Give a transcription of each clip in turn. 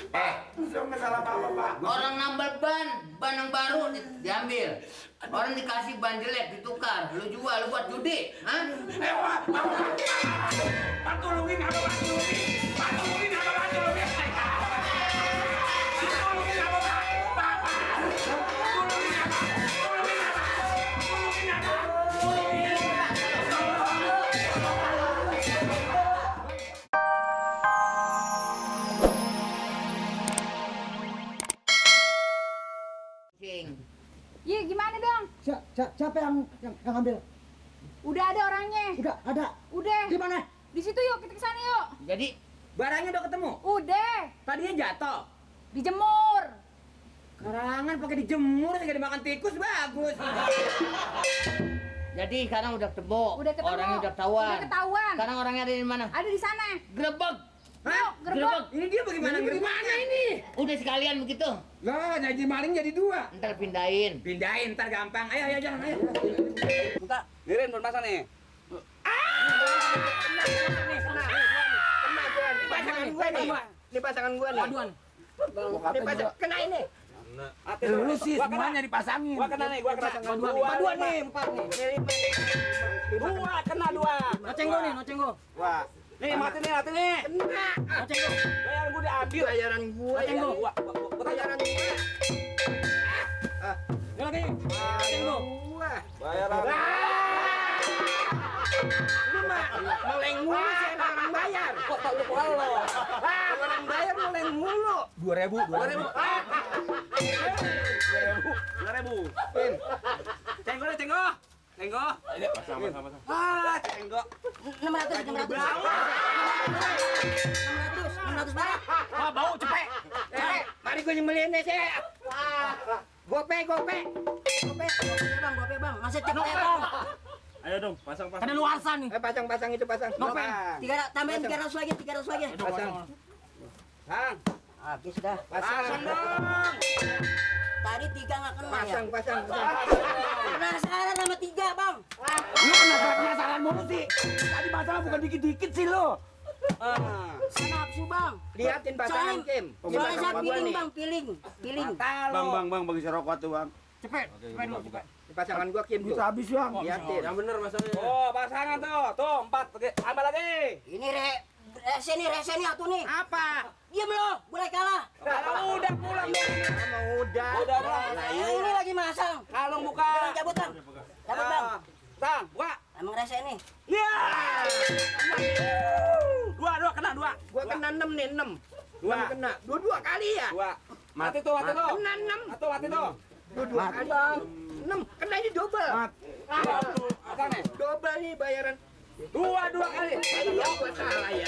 Nggak salah apa-apa, Pak. Orang nambal ban yang baru diambil. Orang dikasih ban jelek ditukar. Lu jual, lu buat judi, hah? Pak, tolongin apa, Pak? Pak, tolongin apa, Pak? Tolongin apa, Pak? Tolongin apa, Pak? Tolongin apa? Iya, gimana dong? Siapa yang ngambil? Udah ada orangnya. Udah ada. Udah. Di mana? Di situ yuk, kita kesana yuk. Jadi barangnya udah ketemu? Udah. Tadinya jatuh. Dijemur. Karangan pakai dijemur, nggak dimakan tikus, bagus. Jadi sekarang udah ketemu. Udah ketemu. Orangnya udah ketahuan. Udah ketahuan. Sekarang orangnya ada di mana? Ada di sana. Grebek. Hah? Gerbek. Ini dia bagaimana? Gimana ini? Udah sekalian begitu. Lah, jadi maling jadi dua. Ntar pindahin. Pindahin, ntar gampang. Ayo, jangan, ayo. Buka, lirin belum pasang nih. Ini pasangan gua nih. Aduan. Ini pasangan kena ini. Lu sih semuanya dipasangin. Gua kena nih, gua kena. Dua nih, empat nih. Dua kena dua. Noceng gua nih, noceng gua. Wah. Nih mati nih. Kena. Noceng gua. Bayaran gua diambil. Bayaran gua ya. Gua bayaran gua. Ini lagi. Noceng gua. Bayaran. Lu mah meleng mulu sih orang bayar. Kok tak lupa lo. Orang bayar meleng mulu. 2.000. 2.000. Pin. Cenggo. Cenggo. Pasang. Cenggo. 600. Berapa? 600 berapa? Wah, bau cepet. Mari gue nyembelin deh, Cek. Gope. Bang, gope bang. Masih cepet bang. Ayo dong, pasang. Kada luarsa nih. Pasang itu. Gope. Tambahin 300 lagi. Pasang. Bang, Habis dah. pasang dong. Tadi 3 nggak kena ya. Pasang. Penasaran sama 3 bang. Lu penasaran mulu sih. Tadi masalah bukan dikit-dikit sih lo. Sana hapsu bang. Liatin pasangan Kim. Soalnya saya piling bang, piling. Bang, bagi saya rokok tuh, Bang. Cepet. Di pasangan gua Kim tuh. Bisa habis, Bang. Liatin. Yang bener masalahnya. Oh, pasangan tuh 4. Oke, tambah lagi. Ini rese nih atuh nih. Apa? Diam lo, boleh kalah. Kalau udah pulang dong. Udah pulang. Ini lagi masang. Kalung buka. Bang, cabut bang. Cabut bang. Bang, buka. Emang rese nih. Ya. Dua kena. Gua kena 6 nih, 6. Dua kena. Dua kali ya? Dua. Mati tuh. Kena 6. Mati tuh. Dua kali. 6. Kena ini double. Apa nih? Double nih bayaran. Dua kali. Iya, gua salah ya.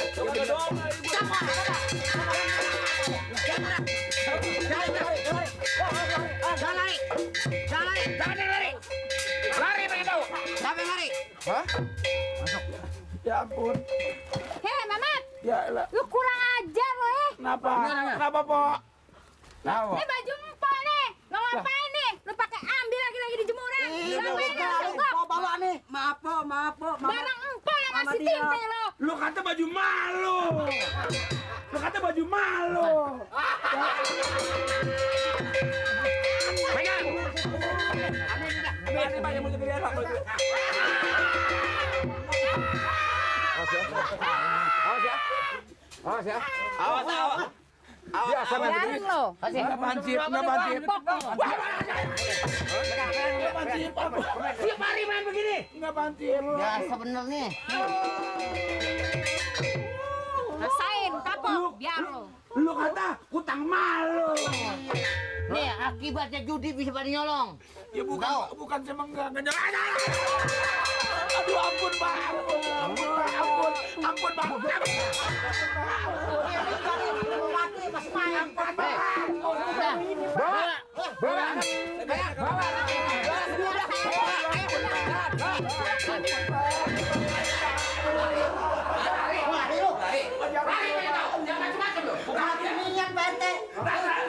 Lari begitu. Siapa yang lari? Hah? Masuk. Ya ampun. Hei Mamat, Ya elah. lu kurang ajar lo ya. Kenapa? Kenapa, Po? Tahu. Ini baju empok nih. Lo ngapain nih? Lu pakai ambil lagi di jemuran. Ngapain lu? Kau bawa nih. Maaf, Po. Barang empok yang ngasih timpe lo. Lu kata baju malu. Pegang. Ini banyak mau jadi apa? Awas. Biasa Biarin lo. Napansip. Tiap hari main begini. Napansip. Biasa bener nih. Rasain kapok, biar lo. Lu kata hutang malu. Nih akibatnya judi bisa pada nyolong. Ya Tahu. bukan cuma enggak nyolong. Aduh ampun, Bang. Ampun, Bang.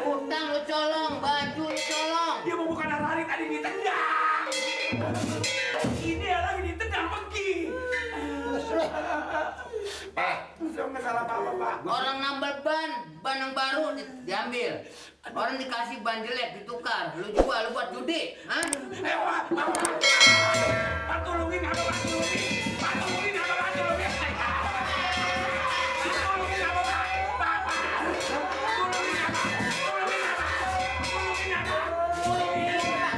Utang lu colong, baju lu colong. Dia mau bukan lari tadi ditendang. Ini lagi ditendang pergi. salah apa-apa, Pak. Orang nambal ban yang baru diambil. Orang dikasih ban jelek ditukar. Lu jual, lu buat judi, hah? Pak, Pak, tolongin apa, Pak? Pak, tolongin apa, Pak? Tolongin apa, Pak? Tolongin apa, Pak? Pak, tolongin apa? Tolongin apa? Tolongin apa?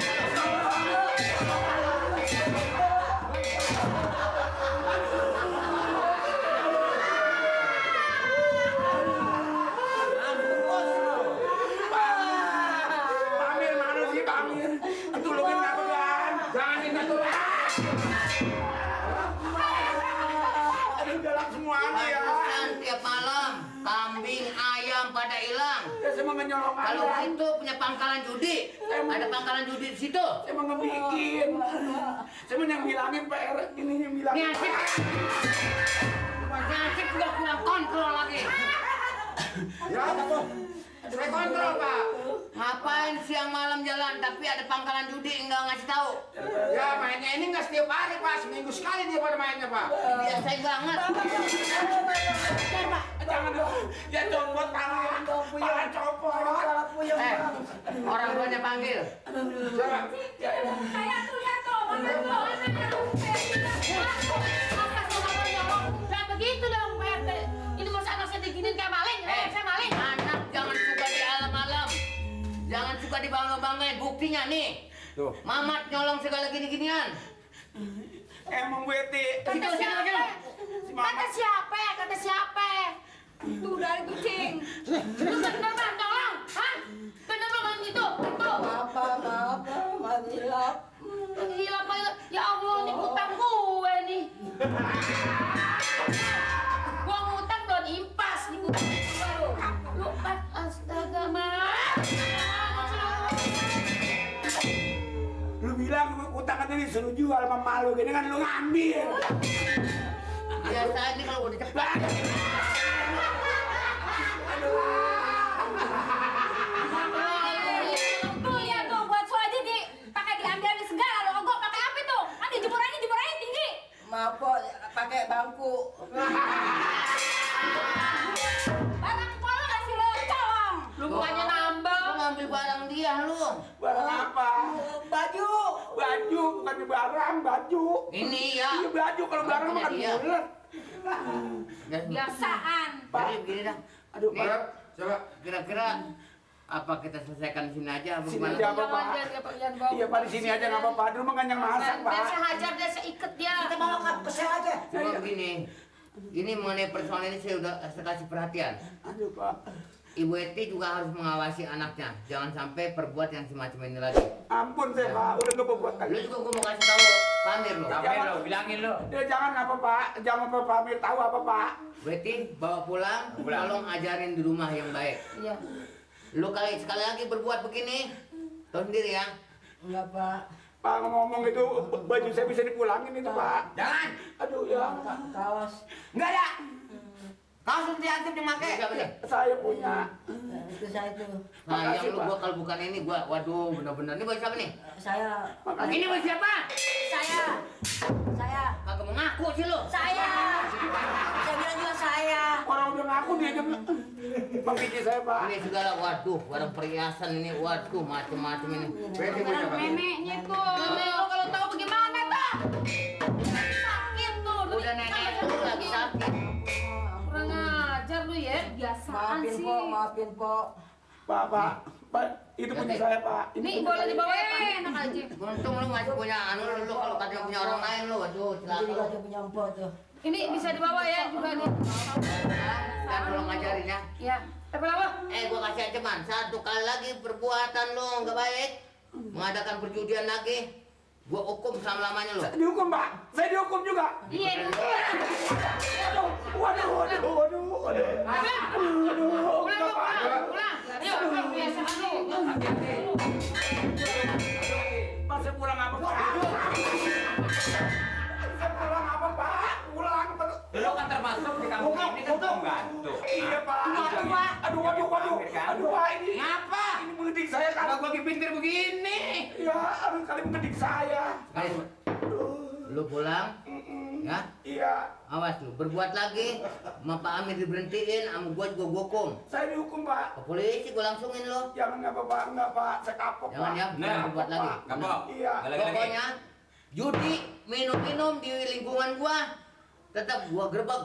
Pamir mana sih, Pamir? Tolongin apa, Bang? Jangan itu, aduh, galak semuanya ya. Pantesan tiap malam kambing, ayam pada hilang. Ya, saya mau ngenyolong Kalau ayam. itu punya pangkalan judi, ada pangkalan judi di situ. Saya mau ngebikin. Saya mau yang bilangin PR ini yang bilangin. Ini asik. Asik udah kurang kontrol lagi. Ya, apa tuh? Saya kontrol, Pak. Ngapain siang malam jalan tapi ada pangkalan judi enggak ngasih tahu? Ya, mainnya ini nggak setiap hari, Pak. Seminggu sekali dia pada mainnya, Pak. Biasa banget. Jangan dong. Ya copot tangan. Tangan copot. Orang tuanya panggil. Jangan. Ya, elah. Kayak tuh lihat tuh, mana tuh, anaknya tuh. Jangan begitu dong, Pak RT. Ini masa anak saya diginin kayak maling, saya maling. Anak jangan suka di alam-alam. Jangan suka dibangga-banggain. Buktinya nih. Tuh. Mamat nyolong segala gini-ginian. Emang Weti. Kata siapa? Kata siapa? Kata siapa? Tuh dari kucing. Lu bener Bang, tolong. Hah? Bener Bang gitu? Itu. Maaf, hilap. Gila Pak. Ya Allah, ini utang gue nih. Gua ngutang belum impas nih utang baru. Lu astaga, Mak. Lu bilang utang katanya disuruh jual sama malu gini kan lu ngambil. Biasa aja kalau udah cepat. Tuh lihat tuh, buat so aja pakai diambil segala lo. Ogok pakai apa tuh? Kan jemurannya tinggi. Maaf, Pok, pakai bangku. Barang pola kasih lo colong. Lu bukannya nambah. Lu ngambil barang dia lu. Barang apa? Baju. Baju, bukan di barang, baju. Ini ya. Iya baju, kalau barang Punya makan dia. bulat. Biasaan. Jadi begini dah. Aduh, Nih, Pak. Coba. kira-kira apa kita selesaikan di sini aja apa Sini gimana? aja, apa, Pak? Iya, Pak, di sini aja nggak apa-apa. Dulu mah kan yang masak, Pak. Biar saya hajar dia, saya ikat dia. Kita bawa ke sel aja. Cuma begini. Ini mengenai persoalan ini saya udah kasih perhatian. Aduh, Pak. Ibu Eti juga harus mengawasi anaknya. Jangan sampai perbuat yang semacam ini lagi. Ampun saya, Pak. Udah nggak berbuat Lu kali. juga gue mau kasih tahu Pamir lo. Bilangin lo. Ya jangan apa, Pak. Jangan apa Pamir tahu apa, Pak. Bu Eti bawa pulang, tolong ajarin di rumah yang baik. Iya. Lu kali sekali lagi berbuat begini, tahu sendiri ya. Enggak, Pak. Pak ngomong itu baju saya bisa dipulangin itu, Pak. Jangan. Aduh ya. Kaos. Enggak ada. Kau sudah diantar dimakai. Siapa nih? Saya punya. Itu saya itu. Nah, Makasih, yang lu Pak. gua kalau bukan ini gua, waduh, bener-bener ini buat siapa nih? Saya. Makasih. Ini buat siapa? Saya. Saya. Kagak mau ngaku sih lu. Saya. Saya bilang juga saya. Orang udah ngaku dia aja mengkiki saya, Pak. Ini segala, waduh, barang perhiasan ini, waduh, macem-macem ini. Berarti buat siapa? Neneknya tuh. Nenek lo kalau tahu bagaimana tuh? Sakit tuh. Udah nenek lu lagi sakit. Kurang ajar lu ya, biasaan Maafin, sih. Pok. Maafin, Pok. Pak. Pak, itu punya saya, Pak. Ini punya boleh saya. dibawa ya, Pak? Enak aja. Untung lu masih punya anu lu kalau katanya punya orang lain lu, waduh, Itu celaka. juga dia punya empok tuh. Ini bisa dibawa ya juga nih. Dan tolong ngajarin ya. Ya. Tapi apa? Gua kasih ancaman, satu kali lagi perbuatan lu nggak baik, mengadakan perjudian lagi, gua hukum selama-lamanya lu. Dihukum, Pak. Saya dihukum juga. Iya. Waduh. Pulang, pulang. Yuk, biasaan lu. Pak, saya pulang apa, Pak? Saya pulang apa, Pak? Pulang. Lo kan termasuk di kampung ini kan pembantu. Iya, Pak. Aduh, Pak, ini. Ngapa? Ini mengedik saya kan. Kalau gua lagi pintir begini. Ya, aduh kali mengedik saya. Lu pulang, Ya? Iya. Awas lu, berbuat lagi, sama Pak Amir diberhentiin, sama gua juga gua hukum. Saya dihukum, Pak. Ke polisi gua langsungin lo. Jangan nggak Pak, enggak Pak. Saya kapok, Jangan Pak. ya, jangan berbuat lagi. Kapok. Iya. Pokoknya judi, minum-minum di lingkungan gua tetap gua gerbek.